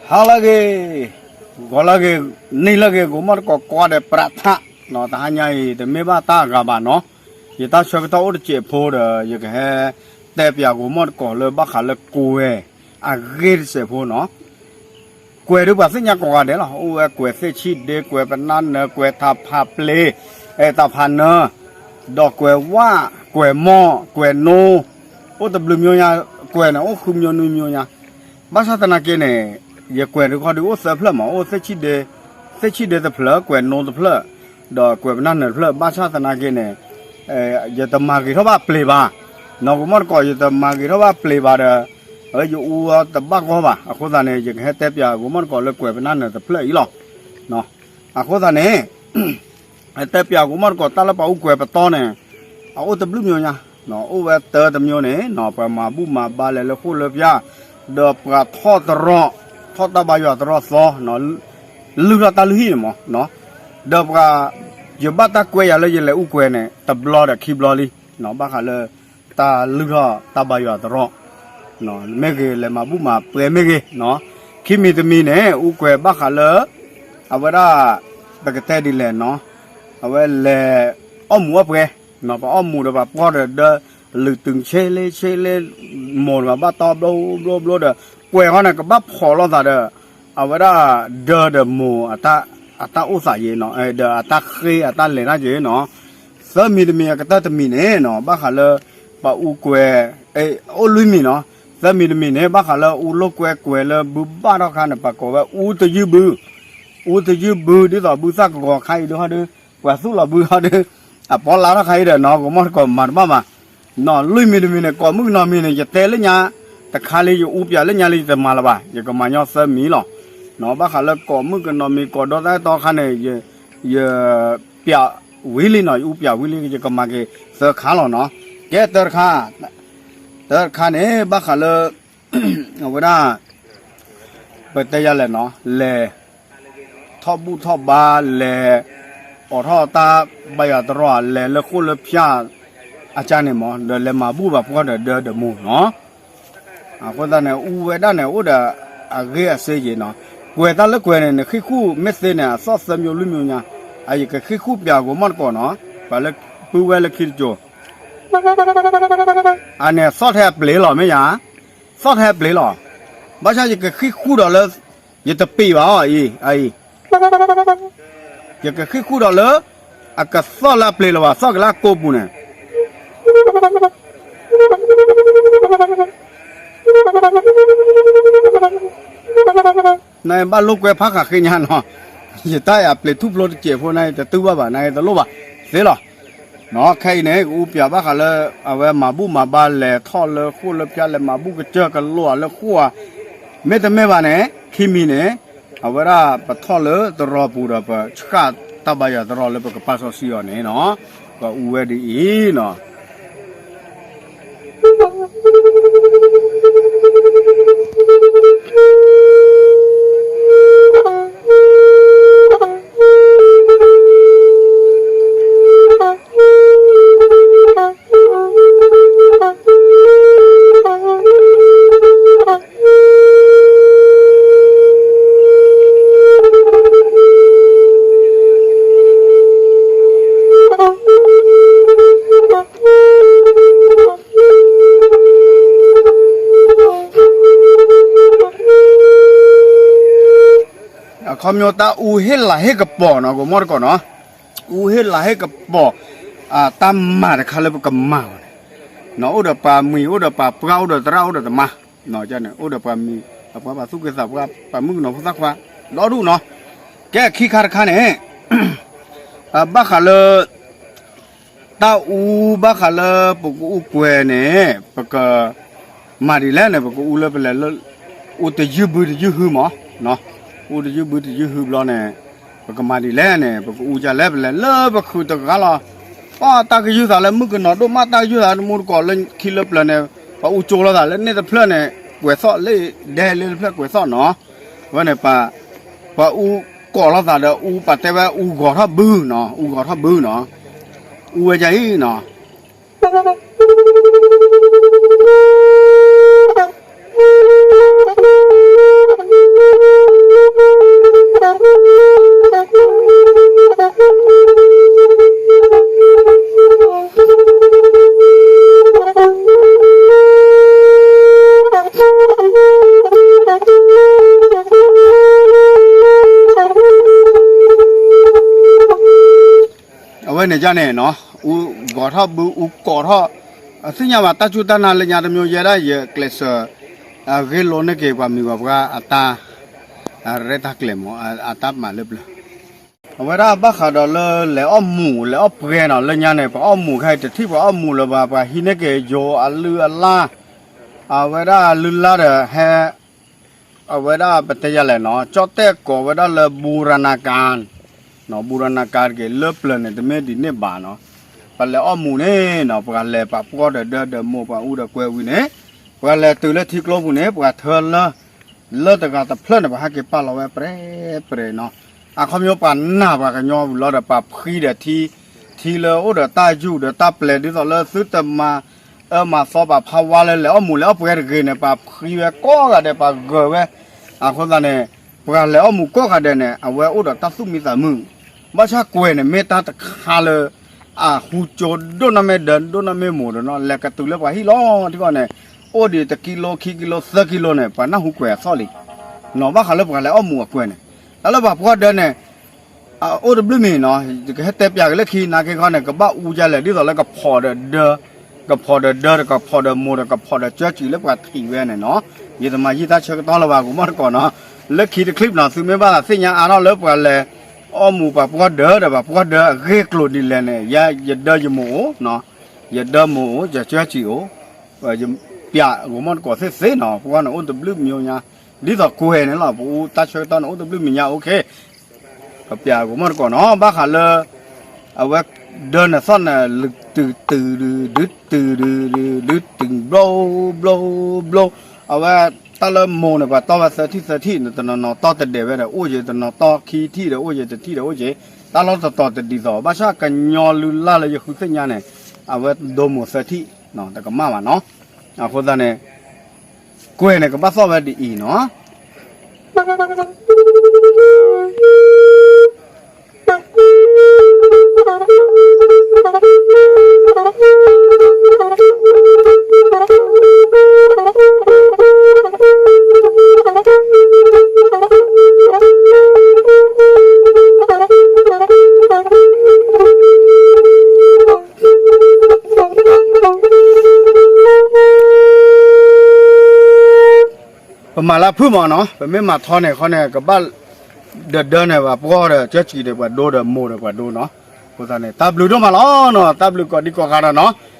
ဟါလၢအဂ့ၤ, ဂီၤလၢအဂ့ၤ, နံၤလၢအဂ့ၤ, ဂီၤမီၢ်တကိးကိးဂၤဒဲး ပြးထး, နီၤ, တဟါညါအံၤ တမ့ၢ်ဘၣ်တၢ်အဂၤဘၣ်နီၤ, ယတၢ်ဆၢကတီၢ်အိၣ်တစဲးဖိဒီး ယကဟဲတဲပၠးဂီၤမီၢ်တကိးလၢဘၣ်ဃးလၢကွဲၤအဂ့ၢ်တစဲးဖိနီၤ. ကွဲၤဒုးပှၤသ့ၣ်ညါကိးဂၤဒဲးလီၤ. အိၣ်ဝဲကွဲၤသ့ၣ်ဆံၣ်ဒ့, ကွဲၤပနၢ်နၢၤ, ကွဲၤတၢ်ဖးပျ့ၤ, အဲ တၢ်ဖးနၢၤ, ဒီးကွဲၤဝၣ်, ကွဲၤမီၢ်, ကွဲၤနိ, အိၣ်တဘျုးမျိုးညါ, ကွဲၤန့ၣ် အိၣ်ဃုမျိုးနွံမျိုးညါ. ဘၣ်ဆၣ်သနာ်က့န့ၣ် ယကွဲၤဒုးခီဒုးအိၣ်သၢဖျၢၣ်မး, အိၣ်သ့ၣ်ဆံၣ်ဒ့, သ့ၣ်ဆံၣ်ဒ့တဖျၢၣ်, ကွဲၤနိတဖျၢၣ်, ဒီးကွဲၤပနၢ်နၢၤတဖျၢၣ်. ဘၣ်ဆၣ်သနာ်က့န့ၣ် ယတမၤဂ့ၤထီၣ်ဘၣ်ပျ့ၤဘၣ်. နီၤ ဂီၤမီၢ်တကိး ယတမၤဂ့ၤထီၣ်ဘၣ်ပျ့ၤဘၣ်ဒီး ယအူအီတဘၣ်ဂီၢ်ဘၣ်. အဃိသတးန့ၣ် ယကဟဲတဲပၠးဂီၤမီၢ်တကိးလၢကွဲၤပနၢ်နၢၤတဖျၢၣ်အံၤလီၤ. အဃိသတးန့ၣ် တဲပၠးဂီၤမီၢ်တကိး တၢ်လၢပှၤအူကွဲၤပတီၢ်န့ၣ် အအိၣ်တဘျုးမျိုးညါ, အိၣ်ဝဲတၢတမျိုးန့ၣ်နီၤ ပှၤမၤဘူၣ်မၤဘါလဲၤလၢဃိၣ်လၢဖၠၣ်, ဒီးပှၤထီၣ်တရီ, ထီၣ်တၢ်ဘါယွၤတရီသီ, လုၢ်ထီၣ်တၢ်လုၢ်ဟံၣ်န့ၣ်မး, ဒီးပှၤ ယဘၣ်တၢ်ကွဲးယၤလၢယလဲၤအူကွဲၤန့ၣ် တဘျီဒီးခံဘျီလံ, ဘၣ်ဃးလၢ တၢ်လုၢ်ထီၣ်တၢ်ဘါယွၤတရီ မ့ၢ်ဂ့ၤ လဲၤမၤဘူၣ်မၤပှဲၤမ့ၢ်ဂ့ၤနီၤ. ခံမံၤတမံၤန့ၣ် အူကွဲၤဘၣ်ဃးလၢ အဝဲဒၣ် ပကတဲဒ်လဲၣ်နီၤ, အဝဲလဲၤအီၣ်မူးအီၣ်ပှဲၤ, ပှၤအီၣ်မူးဒီးပှၤပှီၢ်ဒီးဒၢ လုၢ်တုၤဆ့လ့ဆ့လ့, မိၢ်ဒီးပှၤဘၣ်တီဘျိဘျိဘျိဒီး ကွဲၤဃီန့ၣ် ကဘၣ်ဖီၣ်လိာ်သးဒီး အဝဲဒၣ်ဒၢဒီးမိၢ် အတၢ်အိၣ်သးယ့ၤနီၤ, ဒီးအတၢ်ဃ့အတၢ်လဲၤတၢ်ယ့ၤနီၤ. သၢမံၤတမံၤအကတၢၢ်တမံၤန့ၣ်နီၤ ဘၣ်ဃးလၢပှၤအူကွဲၤ အိၣ်လွံၢ်မံၤနီၤ. သၢမံၤတမံၤန့ၣ် ဘၣ်ဃးလၢအူလိာ်ကွဲကွဲၤလၢဘုဘၣ်ထီၣ်ခါန့ၣ် ပှၤကိးဝဲအူတယုၢ်ဘု, အူတယုၢ်ဘု ဒ်သိးဘုသၣ်ကဂီၤခါအံၤဒုးဟီဒုး ပှၤသူၣ်လီၤဘုဟီဒုး အပီလါထီၣ်ခါအံၤဒီးနီၤ ဂီၤမီၢ်တကိးမၤတဘၣ်ဘၣ် နီၤ လွံၢ်မံၤတမံၤန့ၣ် ကိးမုၣ်ကနီၤမံၤန့ၣ် ယတဲလၢညါတခါလံ ယအူပၠးလၢညါလံ ယတမၤလၢၤဘၣ် ယကမၤညီသၢမံၤလီၤ. နီၤ ဘၣ်ဃးလၢကိးမုၣ်ကနီၤမံၤ ကိးဒီသၣ်အဲၣ်တီခါန့ၣ် ယပၠးဝံၤလံနီၤ ယအူပၠးဝံၤလံ ယကမၤက့ၤသၢခါလီၤနီၤ. ကဲတၢတခါ, တၢတခါန့ၣ် ဘၣ်ဃးလၢ အဝဲဒၣ် ပတဲယၤလဲၣ်နီၤ လဲၤ ထီၣ်ဘူၣ်ထီၣ်ဘါလဲၤ အိးထီၣ်တၢ်ဘါယွၤတရီလဲၤလၢဃိၣ်လၢဖၠၣ် အကါန့ၣ်မး ဒီးလဲၤမၤဘူၣ်ဘၣ်ပှီၢ်ဒီးဒၢဒီးမိၢ်နီၤ. အဃိသတးန့ၣ် အူဝဲဒၣ်န့ၣ် အိၣ်ဒီးအဂ့ၢ်အစ့ယ့ၤနီၤ. ကွဲၤတၢ်လၢကွဲၤန့ၣ် နဃ့ၢ်ဃူၣ်မ့ၢ်သ့န့ၣ် အသီၣ်သၢမျိုးလွံၢ်မျိုးညါ, အယကဃ့ၢ်ဃူၣ်ပၠးဂီၤမီၢ်တကိးနီၤ, ပှၤလၢပုၢ်ဝဲၢ်လၢခံတစိၤ အန့ၣ်သီၣ်ထဲအပျ့ၤလီၤ မ့ၢ်ယါ, သီၣ်ထဲအပျ့ၤလီၤ. ဘၣ်ဆၣ်ယကဃ့ၢ်ဃူၣ်ဒီးလၢ ယတပ့ၤဘၣ်အီၤအံၤ, အံၤ ယကဃ့ၢ်ဃူၣ်ဒီးလၢ အကသီၣ်လၢအပျ့ၤလၢၤဘၣ် သီၣ်က့ၤလၢအကိာ်ပူၤန့ၣ် နဘၣ်လိာ်ကွဲဖးဃာ်ဃ့ညါနီၤ, ယတၢ်အံၤအပျ့ၤထူၣ်ဖျိတစဲးဖိန့ၣ် တတုၤဘၣ်ဘၣ် နတလိၣ်ဘၣ်သ့လီၤ. ခဲအံၤန့ၣ် ကအူပၠးဘၣ်ဃးလၢ အဝဲမၤဘူၣ်မၤဘါလဲၤထီၣ်လၢဃိၣ်လၢဖၠၣ် လဲၤမၤဘူၣ်ကစၢၢ်ကလိဧါလၢဃိၣ်ဧါ, မ့တမ့ၢ်ဘၣ်န့ၣ် ခံမံၤန့ၣ် အဝဲဒၣ်ပထီၣ်လၢတရီပူၤဒီး ပဆှၣ်တၢ်ဘါယွၤတရီလၢပကပာ်စီဆှံအီၤန့ၣ်နီၤ, ကအူဝဲဒ်အံၤနီၤ. အခီပညီတၢ်အူဟ့ၣ်လၤဟ့ၣ်ကပီၤနီၤ ဂီၤမီၢ်တကိးနီၤ, အူဟ့ၣ်လၤဟ့ၣ်ကပီၤ တၢ်မၤတခါလၢပကမၤအီၤန့ၣ်, အိၣ်ဒီးပှၤမှံၤ အိၣ်ဒီးပှၤပှၢ် အိၣ်ဒီးသရၣ် အိၣ်ဒီးတမါ, အိၣ်ဒီးပှၤမံၤ ပှၤပှၤသူၣ်က့သးပှၢ် ပှၤမုၣ်ကနီၤဖိသၣ်ခွါ ဒီဒူၣ်နီၤ. ကဲခံခါတခါန့ၣ် ဘၣ်ဃးလၢ တၢ်အူဘၣ်ဃးလၢပကအူကွဲၤန့ၣ် ပကမၤဒ်လဲၣ်န့ၣ် ပကအူလၢပလဲၤလၢ အူတယုၢ်ဘုတယုၢ်ဟုမး, အူတယုၢ်ဘုတယုၢ်ဟုဘျီန့ၣ် ပကမၤဒ်လဲၣ်န့ၣ် ပကအူဒ်လဲၣ် ပလဲၤလၢပဃုာ်တဂၤလီၤ. ပှၤတၢ်ကယုၢ်သးလၢမုၣ်ကနီၤဒိၣ်မး တၢ်ကယုၢ်သးလၢမူတကိးလၢခံလၢပျၢၤန့ၣ် ပှၤအူကၠိလိာ်သးလၢန့ၣ်တဖျၢၣ်န့ၣ် ကွဲးသီၣ်လၢဒဲလၢတဖျၢၣ်ကွဲးသီၣ်နီၤ. ဝဲန့ၣ် ပှၤအူကိးလိာ်သးဒီးအူ ပှၤတဲဝဲအူဂီၤထီၣ်ဘုနီၤ အူဂီၤထီၣ်ဘုနီၤ. အူဝဲဒ်အံၤနီၤ. န့ၣ်ယန့ၣ်နီၤ အူဂီၤထီၣ်ဘုအူကိးထီၣ် အသ့ၣ်ညါဘၣ်တၢ်စူၢ်တၢ်နာ်လၢညါတမံၤယဲဒၣ်ယကျဲးစၢး ဂ့ၢ်လိန့ၢ်က့ၤပှၤမံၤပှၤပှၢ်အတၢ် ရဲၣ်တၢ်ကျဲၤမး အတၢ်မၤလၢပျၢၤ အဝဲဒၣ်ဘၣ်ဃးဒီးလၢလဲၤအီၣ်မူးလဲၤအီၣ်ပှဲၤနီၤ လၢညါန့ၣ် ပှၤအီၣ်မူးခဲအံၤတထံၣ်ပှၤအီၣ်မူးလၢၤဘၣ် ပှၤဟံးန့ၢ်က့ၤယိၤအလုၢ်အလၢ် အဝဲဒၣ်လုၢ်လၢ်ဒီးဟဲ အဝဲဒၣ်ပတဲယၤလဲၣ်နီၤ ကၠီၣ်တဲၣ်ကိးဝဲဒၣ်လၢ ဘူရၤနၤကၤ ဘူရၤနၤကၤတက့ၢ် လၢပျၢၤန့ၣ် တမ့ၢ်ဒ်န့ၣ်ဘၣ်နီၤ ပလဲၤအီၣ်မူးန့ၣ်နီၤ ပှၤလဲၤပှၤပှီၢ်ဒီးဒၢဒီးမိၢ်ပှၤအူဒီးကွဲဝံၤန့ၣ် ပှၤလဲၤတုၤလၢထံကျိပူၤန့ၣ် ပှၤထၢလၢ လၢတဂၤတဖျၢၣ်န့ၣ် ပှၤဟဲက့ၤပာ်လီၤဝဲပြဲပြဲနီၤ အခီပညီပှၤနာ်ပှၤကညီဝံၤလီၤဒီး ပှၤဖှံဒီးထံ ထံလၢအိၣ်ဒီးတၢ်ယူၢ်ဒီးတၢ်ပျဲၤ ဒ်သိးလၢသုတမၤအၢမၤသီပှၤဖးဝါလၢလဲၤအီၣ်မူးလဲၤအီၣ်ပှဲၤတဂ့ၤန့ၣ် ပှၤဖှံဝဲကိးဂၤဒဲး ပှၤဂၢၤဝဲ အဃိသတးန့ၣ် ပှၤလဲၤအီၣ်မူးကိးဂၤဒဲးန့ၣ် အဝဲအိၣ်ဒီးတၢ်သူၣ်မံသးမုာ် ဘၣ်ဆၣ်ကွဲၤန့ၣ်မ့ၢ်တၢ်တခါလၢ အဟူကၠိဒိၣ်နီၢ်မ့ၢ်ဒၢ ဒိၣ်နီၢ်မ့ၢ်မိၢ်ဒီးနီၤ လဲၤကတုၤလၢပှၤဟံၣ်လီၤထံဂီၢ်န့ၣ် အိၣ်ဒံးတကံလိ ခံကံလိ သၢကံလိန့ၣ် ပှၤနၢ်ဟူကွဲၤအသီၣ်လံ နီၤဘၣ်ဃးလၢပှၤလဲၤအီၣ်မူးအကွဲၤန့ၣ် တၢ်လၢပှၤပှီၢ်ဒၢန့ၣ် အအိၣ်တဘျုးမံၤနီၤ ယကဟဲတဲပၠးက့ၤလၢခံနာ်က့ခီန့ၣ် ကဘၣ်အူဒ်လဲၣ် ဒ်သိးလၢကဖီၣ်ဒီးဒၢ ကဖီၣ်ဒီးဒၢဒီး ကဖီၣ်ဒီးမိၢ်ဒီး ကဖီၣ်ဒီးကၠၢစံၣ်လၢပှၤထံၣ်ဝဲန့ၣ်နီၤ ယတမၤယံာ်တၢ်ဆၢကတီၢ်လၢၤဘၣ် ကမီၣ်တကိးနီၤ လၢခံတချံးနီၤ သုမ့ၢ်ဘၣ်သးသ့ၣ်ညါအါထီၣ်လၢပှၤလဲၤ အီၣ်မူးပှၤပှီၢ်ဒၢဒီး ပှၤပှီၢ်ဒၢအဂ့ၢ်ကျိၤဒ်လဲၣ်န့ၣ် ယဲ ယဒၢယမိၢ်အိၣ် ယဒၢမိၢ်အိၣ် ယကၠၢစံၣ်အိၣ် ပၠးကမီၣ်တကိးသ့ၣ်သ့ၣ်နီၤ ပှၤန့ၣ်အိၣ်တဘျုးမံၤညါ ဒ်သိးကွဲၤန့ၣ်လီၤ ပအူတၢ်ဆၢကတီၢ်န့ၣ်အိၣ်တဘျုးမံၤညါ အိၣ်ခ့ ပၠးကမီၣ်တကိးနီၤ ဘၣ်ဃးလၢ အဝဲဒၢန့ၣ်သီၣ်န့ၣ် လုၢ်တုၤတုၤဒု ဒုတုၤဒု ဒုတုၤဘျီဘျီဘျီ အဝဲတၢ်လၢမိၢ်န့ၣ် ပှၤတီၢ်ဝဲသၢထံၣ်သၢထံၣ်န့ၣ် တနီၤနီၤတီၢ်တဒဲးဝဲဒီးအိၣ်ယဲ တနီၤတီၢ်ခံထံၣ်ဒီးအိၣ်ယဲ တထံၣ်ဒီးအိၣ်ယဲ တၢ်လီၢ်တတီၤတဒ်သိး ဘၣ်ဆၣ်ကညီလုၢ်လၢ်လၢယဃုသ့ၣ်ညါန့ၣ် အဝဲဒိမိၢ်သၢထံၣ် တကမၣ်ဘၣ်နီၤ အဃိသတးန့ၣ် ကွဲၤန့ၣ် ကဘၣ်သီၣ်ဝဲဒ်အံၤနီၤ ပမၤလၢဖုၣ်မးနီၤ ပမ့ၢ်မၤထီန့ၣ် ခီန့ၣ် ကဘၣ်ဒီးဒၢန့ၣ် ပှၤပှီၢ်ဒီးကၠၢစံၣ်ဒီးပှၤဒိဒီးမိၢ်ဒီးပှၤဒိနီၤ အဃိသတးန့ၣ် တၢ်ဘျုးဒိၣ်မးလီၤနီၤ တၢ်ဘျုးကိးဒံကိးဂၤဒီးနီၤ